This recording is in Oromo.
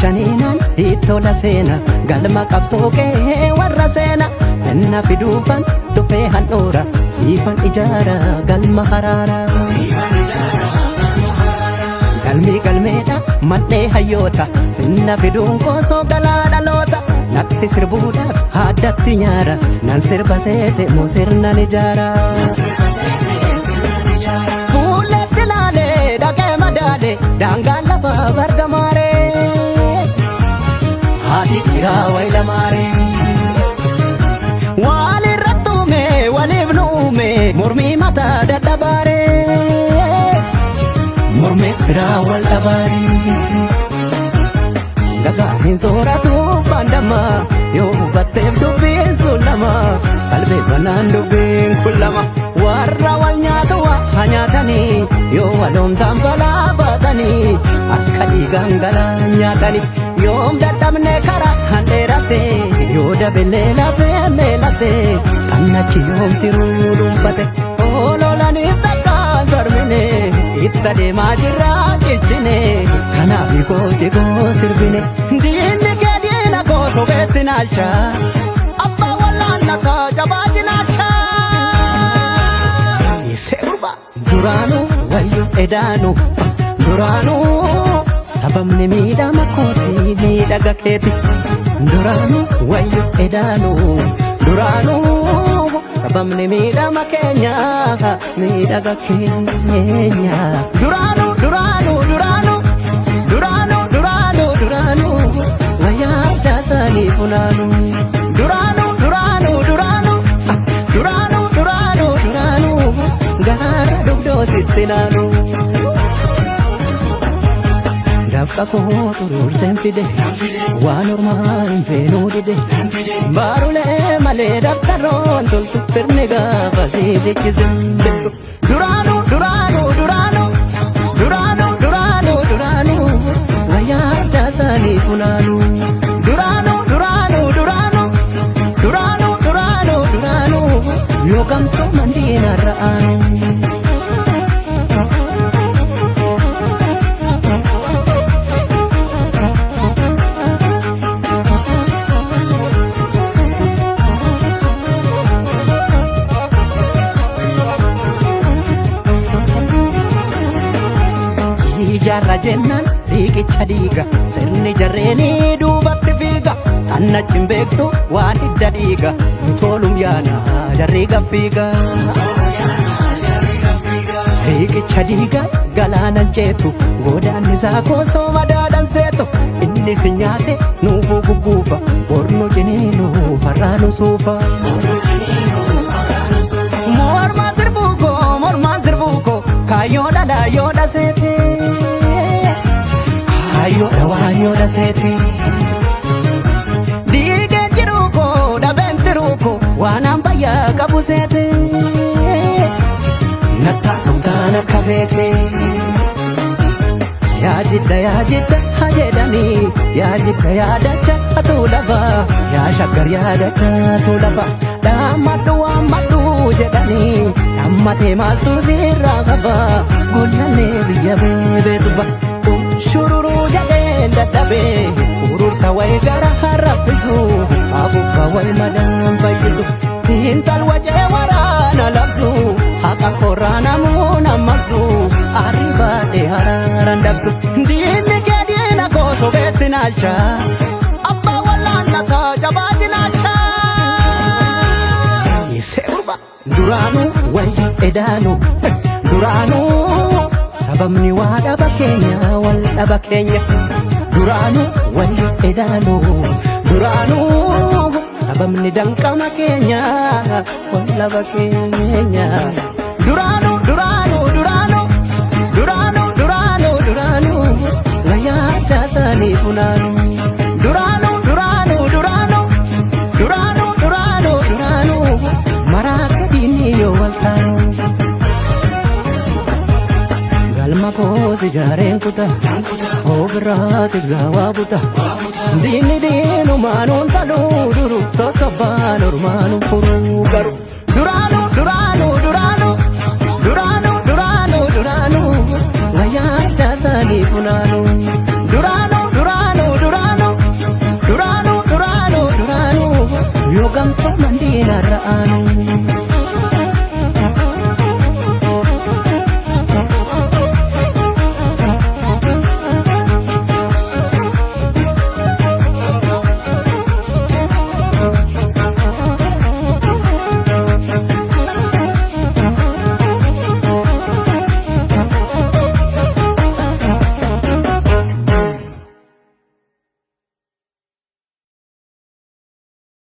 Shaniinaan ittola seena galma qabsoo kee warra seena Finna fiduufan dhufee handhuura siifan ijaara galma haraara. Galmii galmeedha mandhee hayyoota finna fiduun koosoo galaa dhaloota natti sirbuudhaaf addatti nyaara nan sirba seete moo sirnan ijaara. Fuulletti laalee dhaqee madaale daangaan lafaa bargamaaree haati dhiiraa wayilamaaree. Walirratti uume waliif nu uume mormii mataa dadhabaaree mormeef firaa wal dhabaaree. Dhagaa hin sooratu baandama yoo hubatteef dubbiin sun lama qalbeeffannaan dubbiin kun lama warra wal nyaatu waa nyaatanii yoo waloomtaan balaa baatanii akka dhiigaan galaa nyaatanii yoom dadhabne karaa handheerate yoo dabellee lafee meelate xannachi yoom tiruu dhuunfate ololaniif takkaan sarmine itti adeemaa jirraa cichine kanaaf koo jigoo sirbine diinni kee diina koo sobeessi naalcha abbaa wallaannataa jabaa jinaacha. Sirba duraanuu wayyo edaanu duraanuu sababni miidhama kooti miidhaga keeti duraanuu wayyo edaanu duraanuu sababni miidhama keenya miidhaga keenya duraanuu duraanuu duraanuu duraanuu duraanuu duraanuu wayyaa jaasanii funaanuu duraanuu duraanuu duraanuu duraanuu duraanuu duraanuu garaara dugdoo sitti naanuu. Dafqa koo xuruurseen fide waan ormaa hin feenuu dide baarulee malee daftaroon toltu sirni gaafa siisichise bittu. Duraanuu duraanuu duraanuu duraanuu duraanuu duraanuu wayyaa jaasanii funaanuu duraanuu duraanuu duraanuu duraanuu duraanuu duraanuu yoo gamtoo mandiina ra'aanuu. Ijaarra jennaan riiqicha dhiiga sirni jarreenii duubatti fiiga xannachi hin beektu waan hidda dhiiga nu tolum yaana jarri gaffiiga. Riiqicha dhiiga galaanan ceetu godaanni isaa koosoo madaadhan seetu inni si nyaate nuufuu gugguufa borno ciniinu farraa nu suufa. Mormaan sirbuu koo mormaan sirbuu koo kaayyoo dhala yoo dhaseete kaayyoo dhawaan yoo dhaseete. Diigeen jiruu koo dhabeen tiruu koo waan an bayyaa qabu seete nattaa softaan akka feete. Yaa jidda yaa jidda haa jedhanii yaa jidda yaa dacha atuu lafa yaa shaggar yaa dacha atuu lafa dhaammadhu waammadhu jedhanii dhaammatee maaltu sirraa qaba gollallee biyya beebeetu ba shururuu jedheen dadhabee urursa wayi gara harraffisu afuuffa wayi madaan fayyisu intal wajee waraana labsu haqa korraa namuu nammaqsu arribaadhe haraaran dabsu diinni kee diina koo sobeessi naalcha abbaa wallaannataa jabaa jinaacha. Sirba duraanuu wayyo edaanuu duraanuu sababni waa dhaba keenya wal dhaba keenya duraanuu wayyo edaanuu duraanuu sababni danqama keenya wal dhaba keenya duraanuu duraanuu duraanuu duraanuu duraanuu duraanuu wayyaa jaasanii funaanuu duraanuu duraanuu duraanuu duraanuu duraanuu duraanuu maraaka diinni yoo wal taanu. Galma koos ijaareen kuta ofirraa tiksaa waa buta diinni diinumaan taluu duru sossobaan ormaan furuu garu. Duraanuu duraanuu duraanuu duraanuu duraanuu duraanuu wayyaa jaasanii funaanuu duraanuu duraanuu duraanuu. Yoo gamtooman diinarra aanu.